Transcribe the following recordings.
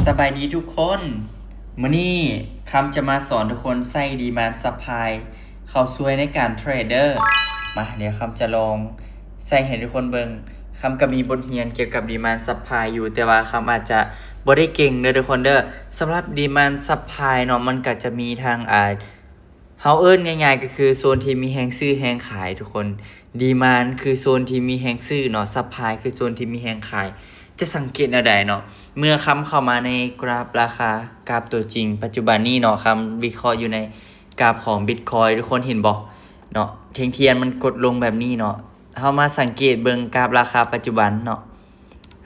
ສະບາຍດີທຸກຄົນ, ມື້ນີ້ຄຳຈະມາສອນທຸກຄົນໃຊ້ Demand Supply ເຂົ້າຊ່ວຍໃນການເທຣດເດີ. ມາ ດຽວຄຳຈະລອງໃຊ້ໃຫ້ທຸກຄົນເບິ່ງ. ຄຳກໍມີບົດຮຽນກ່ຽວກັບ Demand Supply ຢູ່, ແຕ່ວ່າຄຳອາດຈະບໍ່ໄດ້ເກັ່ງເດີທຸກຄົນເດີ. ສຳລັບ Demand Supply ເນາະ, ມັນກໍຈະມີທັງ ອ່າ ເຮົາເອີ້ນງ່າຍໆກໍຄືໂຊນທີ່ມີແຮງຊື້ແຮງຂາຍທຸກຄົນ. Demand ຄືໂຊນທີ່ມີແຮງຊື້ເນາະ, Supply ຄືໂຊນທີ່ມີແຮງຂາຍ. ຈະສັງເກດແນວໃດເນາະ? ເມື່ອຄຳເຂົ້າມາໃນກຣາຟລາຄາ, ກຣາຟຕົວຈິງປັດຈຸບັນນີ້ເນາະ, ຄຳວິເຄາະຢູ່ໃນກຣາຟຂອງ Bitcoin ທຸກຄົນເຫັນບໍ່ເນາະ? ແທ່ງທຽນມັນກົດລົງແບບນີ້ເນາະ. ເຮົາມາສັງເກດເບິ່ງກຣາຟລາຄາປັດຈຸບັນເນາະ.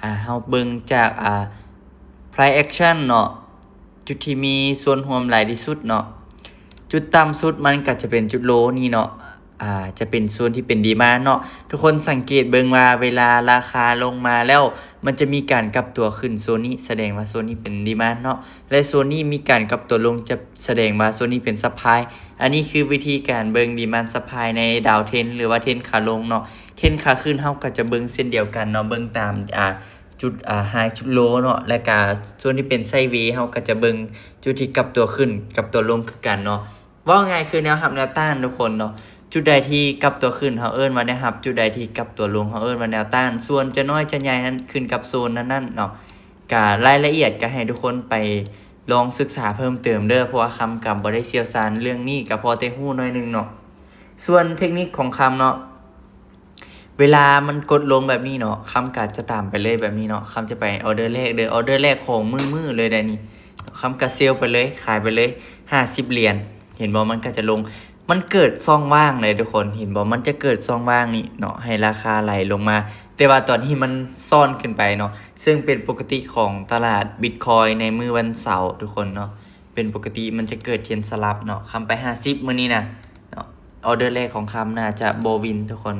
ອ່າ ເຮົາເບິ່ງຈາກ ອ່າ Price Action ເນາະ, ຈຸດທີ່ມີສ່ວນຮ່ວມຫຼາຍທີ່ສຸດເນາະ, ຈຸດຕ່ຳສຸດມັນກໍຈະເປັນຈຸດໂລນີ້ເນາະ, ອ່າ ຈະເປັນໂຊນທີ່ເປັນ Demand ເນາະ. ທຸກຄົນສັງເກດເບິ່ງວ່າເວລາລາຄາລົງມາແລ້ວ ມັນຈະມີການກັບຕົວຂຶ້ນໂຊນນີ້, ສະແດງວ່າໂຊນນີ້ເປັນ Demand ເນາະ, ແລະ ໂຊນນີ້ມີການກັບຕົວລົງ, ຈະສະແດງວ່າໂຊນນີ້ເປັນ Supply. ອັນນີ້ຄືວິທີການເບິ່ງ Demand Supply ໃນ Downtrend ຫຼືວ່າ Trend ຂາລົງເນາະ. Trend ຂາຂຶ້ນເຮົາກໍຈະເບິ່ງເຊັ່ນດຽວກັນເນາະ, ເບິ່ງຕາມ ອ່າ ຈຸດ ອ່າ High ຈຸດ Low ເນາະ, ແລ້ວກະສ່ວນທີ່ເປັນ Sideways ເຮົາກໍຈະເບິ່ງຈຸດທີ່ກັບຕົວຂຶ້ນ ກັບຕົວລົງຄືກັນເນາະ. ເວົ້າງ່າຍຄືແນວຮັບແນວຕ້ານທຸກຄົນເນາະ. ຈຸດໃດທີ່ກັບຕົວຂຶ້ນ ເຮົາເອີ້ນວ່າແນວຮັບ, ຈຸດໃດທີ່ກັບຕົວລົງ ເຮົາເອີ້ນວ່າແນວຕ້ານ. ສ່ວນຈະນ້ອຍຈະໃຫຍ່ນັ້ນ ຂຶ້ນກັບໂຊນນັ້ນໆເນາະ. ກະລາຍລະອຽດກະໃຫ້ທຸກຄົນໄປລອງສຶກສາເພີ່ມເຕີມເດີ, ເພາະວ່າຄຳກະບໍ່ໄດ້ຊ່ຽວຊານເລື່ອງນີ້, ກະພໍແຕ່ຮູ້ໜ້ອຍໜຶ່ງເນາະ. ສ່ວນເທັກນິກຂອງຄຳເນາະ, ເວລາມັນກົດລົງແບບນີ້ເນາະ, ຄຳກໍຈະຕາມໄປເລີຍແບບນີ້ເນາະ. ຄຳຈະໄປອໍເດີແລກເດີ, ອໍເດີແລກຂອງມື້ໆເລີຍໄດ໋ນີ້. ຄຳກໍເຊວໄປເລີຍ, ຂາຍໄປເລີຍ ຫ້າສິບຫຼຽນ. ເຫັນບໍ່? ມັນກໍຈະລົງ, ມັນເກີດຊ່ອງວ່າງເລີຍທຸກຄົນ. ເຫັນບໍ່? ມັນຈະເກີດຊ່ອງວ່າງນີ້ເນາະ, ໃຫ້ລາຄາໄຫຼລົງມາ. ແຕ່ວ່າຕອນນີ້ມັນຊ້ອນຂຶ້ນໄປເນາະ, ເຊິ່ງເປັນປົກກະຕິຂອງຕະຫຼາດ Bitcoin ໃນມື້ວັນເສົາທຸກຄົນເນາະ. ເປັນປົກກະຕິມັນຈະເກີດເທຣນສະຫຼັບເນາະ. ຄຳໄປຫ້າສິບມື້ນີ້ນະເນາະ, ອໍເດີແລກຂອງຄຳໜ້າຈະບໍ່ວິນທຸກຄົນ,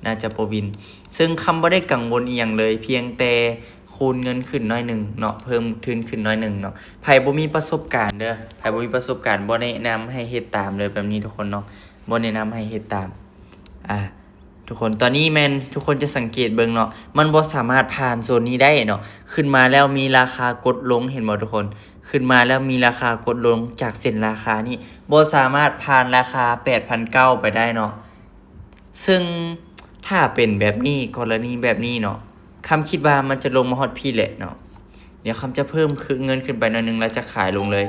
ໜ້າຈະບໍ່ວິນ. ເຊິ່ງຄຳບໍ່ໄດ້ກັງວົນອີ່ຫຍັງເລີຍ, ພຽງແຕ່ຄູນເງິນຂຶ້ນໜ້ອຍໜຶ່ງເນາະ, ເພີ່ມທຶນຂຶ້ນໜ້ອຍໜຶ່ງເນາະ. ໃຜບໍ່ມີປະສົບການເດີ, ໃຜບໍ່ມີປະສົບການ ບໍ່ແນະນຳໃຫ້ເຮັດຕາມເລີຍແບບນີ້ທຸກຄົນເນາະ, ບໍ່ແນະນຳໃຫ້ເຮັດຕາມ. ອ່າ ທຸກຄົນ, ຕອນນີ້ແມ່ນທຸກຄົນຈະສັງເກດເບິ່ງເນາະ, ມັນບໍ່ສາມາດຜ່ານໂຊນນີ້ໄດ້ເນາະ. ຂຶ້ນມາແລ້ວມີລາຄາກົດລົງ, ເຫັນບໍ່ທຸກຄົນ? ຂຶ້ນມາແລ້ວມີລາຄາກົດລົງຈາກເສັ້ນລາຄານີ້, ບໍ່ສາມາດຜ່ານລາຄາແປດພັນເກົ້າໄປໄດ້ເນາະ. ເຊິ່ງຖ້າເປັນແບບນີ້, ກໍລະນີແບບນີ້ເນາະ, ຄຳຄິດວ່າມັນຈະລົງມາຮອດພີ້ແຫຼະເນາະ. ດຽວຄຳຈະເພີ່ມເງິນຂຶ້ນໄປໜ້ອຍໜຶ່ງ ແລ້ວຈະຂາຍລົງເລີຍ.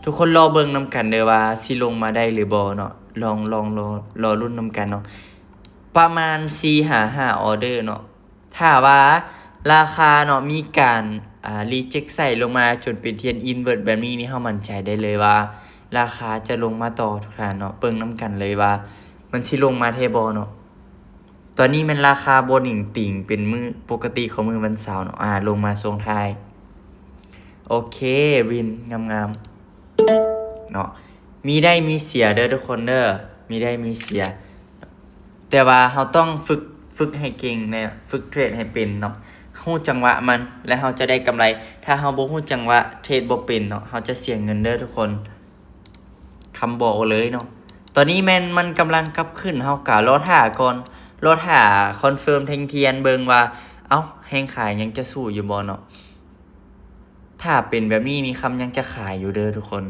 ທຸກຄົນລໍເບິ່ງນຳກັນເດີວ່າຊິລົງມາໄດ້ຫຼືບໍ່ເນາະ. ລອງ ລອງ ລໍ ລໍລຸ້ນນຳກັນເນາະ. ປະມານສີ່ຫາຫ້າອໍເດີເນາະ. ຖ້າວ່າລາຄາເນາະ ມີການ ອ່າ reject ໃສ່ລົງມາຈົນເປັນ trend inverse ແບບນີ້ນີ້, ເຮົາໝັ້ນໃຈໄດ້ເລີຍວ່າລາຄາຈະລົງມາຕໍ່ທຸກທ່ານເນາະ. ເບິ່ງນຳກັນເລີຍວ່າມັນຊິລົງມາແທ້ບໍ່ເນາະ. ຕອນນີ້ແມ່ນລາຄາບໍ່ໜິງຕິງເປັນມື້ປົກກະຕິຂອງມື້ວັນເສົາເນາະ, ອ່າ ລົງມາຊ່ວງທ້າຍ. ໂອເຄ ວິນ ງາມໆເນາະ. ມີໄດ້ມີເສຍເດີທຸກຄົນເດີ, ມີໄດ້ມີເສຍ. ແຕ່ວ່າເຮົາຕ້ອງຝຶກ, ຝຶກໃຫ້ເກັ່ງແນ່, ຝຶກເທຣດໃຫ້ເປັນເນາະ, ຮູ້ຈັງຫວະມັນ ແລ້ວເຮົາຈະໄດ້ກຳໄລ. ຖ້າເຮົາບໍ່ຮູ້ຈັງຫວະເທຣດບໍ່ເປັນເນາະ, ເຮົາຈະເສຍເງິນເດີທຸກຄົນ. ຄຳບອກເລີຍເນາະ. ຕອນນີ້ແມ່ນມັນກຳລັງກັບຂຶ້ນ, ເຮົາກະລໍຖ້າກ່ອນ, ລໍຖ້າ confirm ແທ່ງທຽນເບິ່ງວ່າ ເອົ້າ ແຮງຂາຍຍັງຈະສູ້ຢູ່ບໍ່ເນາະ. ຖ້າເປັນແບບນີ້ນີ້ ຄຳຍັງຈະຂາຍຢູ່ເດີທຸກຄົນ.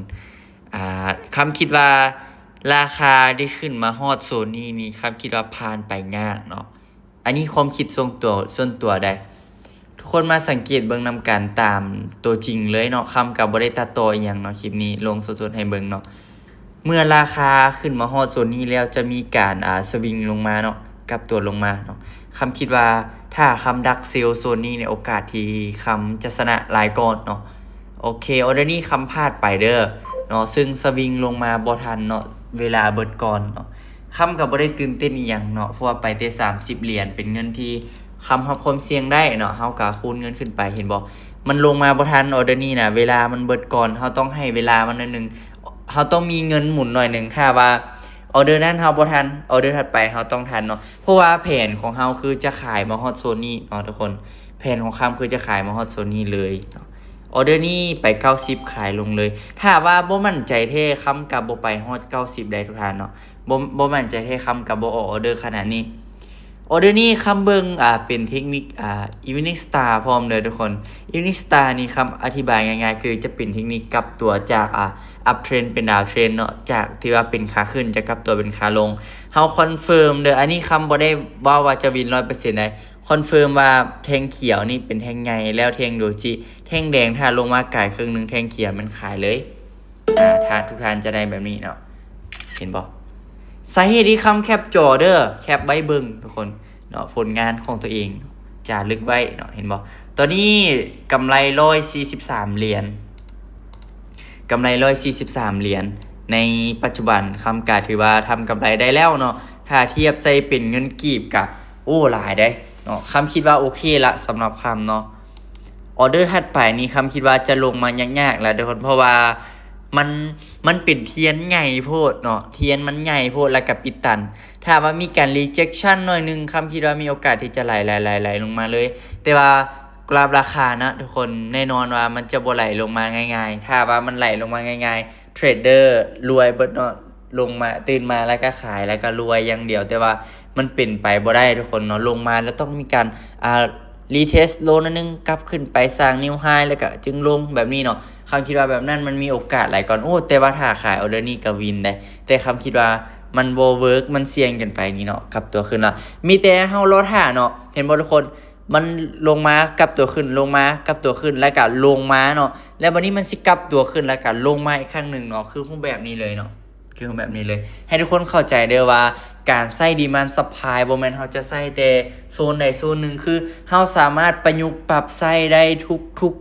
ອ່າ ຄຳຄິດວ່າລາຄາທີ່ຂຶ້ນມາຮອດໂຊນນີ້ນີ້ ຄຳຄິດວ່າຜ່ານໄປຍາກເນາະ. ອັນນີ້ຄວາມຄິດສ່ວນຕົວ, ສ່ວນຕົວໃດ໋. ທຸກຄົນມາສັງເກດເບິ່ງນຳກັນຕາມຕົວຈິງເລີຍເນາະ. ຄຳກໍບໍ່ໄດ້ຕັດຕໍ່ອີ່ຫຍັງເນາະ, ຄລິບນີ້ລົງສົດໆໃຫ້ເບິ່ງເນາະ. ເມື່ອລາຄາຂຶ້ນມາຮອດໂຊນນີ້ແລ້ວ ຈະມີການ ອ່າ ສະວິງລົງມາເນາະ, ກັບຕົວລົງມາເນາະ. ຄຳຄິດວ່າຖ້າຄຳດັກເຊວໂຊນນີ້ ໃນໂອກາດທີ່ຄຳຈະຊະນະຫຼາຍກ່ອນເນາະ. ໂອເຄ ອໍເດີນີ້ຄຳພາດໄປເດີເນາະ, ເຊິ່ງສະວິງລົງມາບໍ່ທັນເນາະ, ເວລາເບິດກ່ອນເນາະ. ຄຳກໍບໍ່ໄດ້ຕື່ນເຕັ້ນອີ່ຫຍັງເນາະ, ເພາະວ່າໄປແຕ່ສາມສິບຫຼຽນ ເປັນເງິນທີ່ຄຳຮັບຄວາມສ່ຽງໄດ້ເນາະ, ເຮົາກໍຄູນເງິນຂຶ້ນໄປ, ເຫັນບໍ່? ມັນລົງມາບໍ່ທັນ ອໍເດີນີ້ນະ, ເວລາມັນເບິດກ່ອນ, ເຮົາຕ້ອງໃຫ້ເວລາມັນໜ້ອຍໜຶ່ງ, ເຮົາຕ້ອງມີເງິນໝູນໜ້ອຍໜຶ່ງ. ຖ້າວ່າອໍເດີນັ້ນເຮົາບໍ່ທັນ, ອໍເດີຖັດໄປເຮົາຕ້ອງທັນເນາະ, ເພາະວ່າແຜນຂອງເຮົາຄືຈະຂາຍມາຮອດໂຊນນີ້ເນາະທຸກຄົນ. ແຜນຂອງຄຳຄືຈະຂາຍມາຮອດໂຊນນີ້ເລີຍເນາະ. ອໍເດີນີ້ໄປເກົ້າສິບ ຂາຍລົງເລີຍ. ຖ້າວ່າບໍ່ໝັ້ນໃຈແທ້ ຄຳກໍບໍ່ໄປຮອດເກົ້າສິບໄດ້ທຸກທ່ານເນາະ. ບໍ່, ບໍ່ໝັ້ນໃຈແທ້ ຄຳກໍບໍ່ອອກອໍເດີຂະໜາດນີ້. ອອເດີນີ້ຄຳເບິ່ງ ອ່າ ເປັນເທັກນິກ ອ່າ Evening Star ພ້ອມເດີທຸກຄົນ. Evening Star ນີ້ຄຳອະທິບາຍງ່າຍໆ ຄືຈະເປັນເທັກນິກກັບຕົວຈາກ ອ່າ uptrend ເປັນ downtrend ເນາະ ຈາກທີ່ວ່າເປັນຂາຂຶ້ນຈະກັບຕົວເປັນຂາລົງ. ເຮົາ confirm ເດີ ອັນນີ້ຄຳບໍ່ໄດ້ເວົ້າວ່າຈະວິນ ຮ້ອຍເປີເຊັນ ໃດ confirm ວ່າແທ່ງຂຽວນີ້ເປັນແທ່ງໃຫຍ່ ແລ້ວແທ່ງໂດຈິ ແທ່ງແດງຖ້າລົງມາກາຍເຄິ່ງໜຶ່ງ ແທ່ງຂຽວແມ່ນຂາຍເລີຍ. ອ່າ ຖ້າທຸກທ່ານຈະໄດ້ແບບນີ້ເນາະ ເຫັນບໍ່? ສາເຫດທີ່ຄຳແຄບຈໍເດີ ແຄບໄວ້ເບິ່ງທຸກຄົນເນາະ ຜົນງານຂອງຕົວເອງຈາລຶກໄວ້ເນາະ ເຫັນບໍ່? ຕອນນີ້ກຳໄລຮ້ອຍສີ່ສິບສາມຫຼຽນ ກຳໄລຮ້ອຍສີ່ສິບສາມຫຼຽນ ໃນປັດຈຸບັນຄຳກະຖືວ່າທຳກຳໄລໄດ້ແລ້ວເນາະ. ຖ້າທຽບໃສ່ເປັນເງິນກີບກະ ໂອ້ ຫຼາຍເດ້ເນາະ. ຄຳຄິດວ່າໂອເຄລະສຳລັບຄຳເນາະ. ອອເດີຖັດໄປນີ້ຄຳຄິດວ່າຈະລົງມາຍາກໆລະທຸກຄົນ ເພາະວ່າມັນ ມັນເປັນທຽນໃຫຍ່ໂພດເນາະ ທຽນມັນໃຫຍ່ໂພດ ແລ້ວກະປິດຕັນ. ຖ້າວ່າມີການ rejection ໜ້ອຍໜຶ່ງ ຄຳຄິດວ່າມີໂອກາດທີ່ຈະໄຫຼໆໆໆລົງມາເລີຍ. ແຕ່ວ່າກຣາຟລາຄານະທຸກຄົນ ແນ່ນອນວ່າມັນຈະບໍ່ໄຫຼລົງມາງ່າຍໆ. ຖ້າວ່າມັນໄຫຼລົງມາງ່າຍໆ ເທຣດເດີລວຍເບິດເນາະ ລົງມາ ຕື່ນມາແລ້ວກະຂາຍ ແລ້ວກະລວຍຢ່າງດຽວ. ແຕ່ວ່າມັນເປັນໄປບໍ່ໄດ້ທຸກຄົນເນາະ ລົງມາແລ້ວຕ້ອງມີການ ອ່າ retest low ໜ້ອຍໜຶ່ງ ກັບຂຶ້ນໄປສ້າງ new high ແລ້ວກະຈຶ່ງລົງແບບນີ້ເນາະ. ຄຳຄິດວ່າແບບນັ້ນມັນມີໂອກາດຫຼາຍກ່ອນ. ໂອ້ ແຕ່ວ່າຖ້າຂາຍອອເດີນີ້ກະວິນໄດ໋ ແຕ່ຄຳຄິດວ່າມັນບໍ່ເວີກ ມັນສ່ຽງເກີນໄປນີ້ເນາະ. ກັບຕົວຂຶ້ນລະ ມີແຕ່ເຮົາລໍຖ້າເນາະ ເຫັນບໍ່ທຸກຄົນ? ມັນລົງມາກັບຕົວຂຶ້ນ ລົງມາກັບຕົວຂຶ້ນ ແລ້ວກະລົງມາເນາະ ແລ້ວບັດນີ້ມັນຊິກັບຕົວຂຶ້ນ ແລ້ວກະລົງມາອີກຄັ້ງໜຶ່ງເນາະ ຄືຮູບແບບນີ້ເລີຍເນາະ ຄືຮູບແບບນີ້ເລີຍ. ໃຫ້ທຸກຄົນເຂົ້າໃຈເດີວ່າການໃຊ້ demand supply ບໍ່ແມ່ນເຮົາຈະໃຊ້ແຕ່ໂຊນໃດໂຊນໜຶ່ງ ຄືເຮົາສາມາດປະຍຸກປັບໃຊ້ໄດ້ທຸກ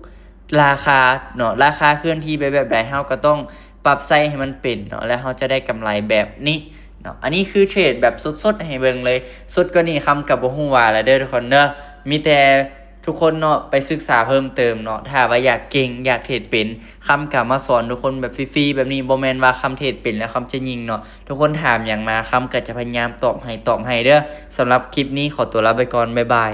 ໆລາຄາເນາະ ລາຄາເຄື່ອນທີ່ໄປແບບໃດ ເຮົາກະຕ້ອງ ປັບໃຊ້ໃຫ້ມັນເປັນເນາະ ແລ້ວເຮົາຈະໄດ້ກຳໄລແບບນີ້ເນາະ. ອັນນີ້ຄືເທຣດແບບສົດໆໃຫ້ເບິ່ງເລີຍ ສົດກວ່ານີ້ຄຳກະບໍ່ຮູ້ວ່າລະເດີທຸກຄົນເດີ. ມີແຕ່ທຸກຄົນເນາະໄປສຶກສາເພີ່ມເຕີມເນາະ ຖ້າວ່າຢາກເກັ່ງ ຢາກເທຣດເປັນ ຄຳກະມາສອນທຸກຄົນແບບຟຣີໆແບບນີ້. ບໍ່ແມ່ນວ່າຄຳເທຣດເປັນແລ້ວຄຳຈະຍິງເນາະ ທຸກຄົນຖາມຫຍັງມາ ຄຳກະຈະພະຍາຍາມຕອບໃຫ້ ຕອບໃຫ້ເດີ. ສຳລັບຄລິບນີ້ຂໍຕົວລາໄປກ່ອນ ບາຍບາຍ.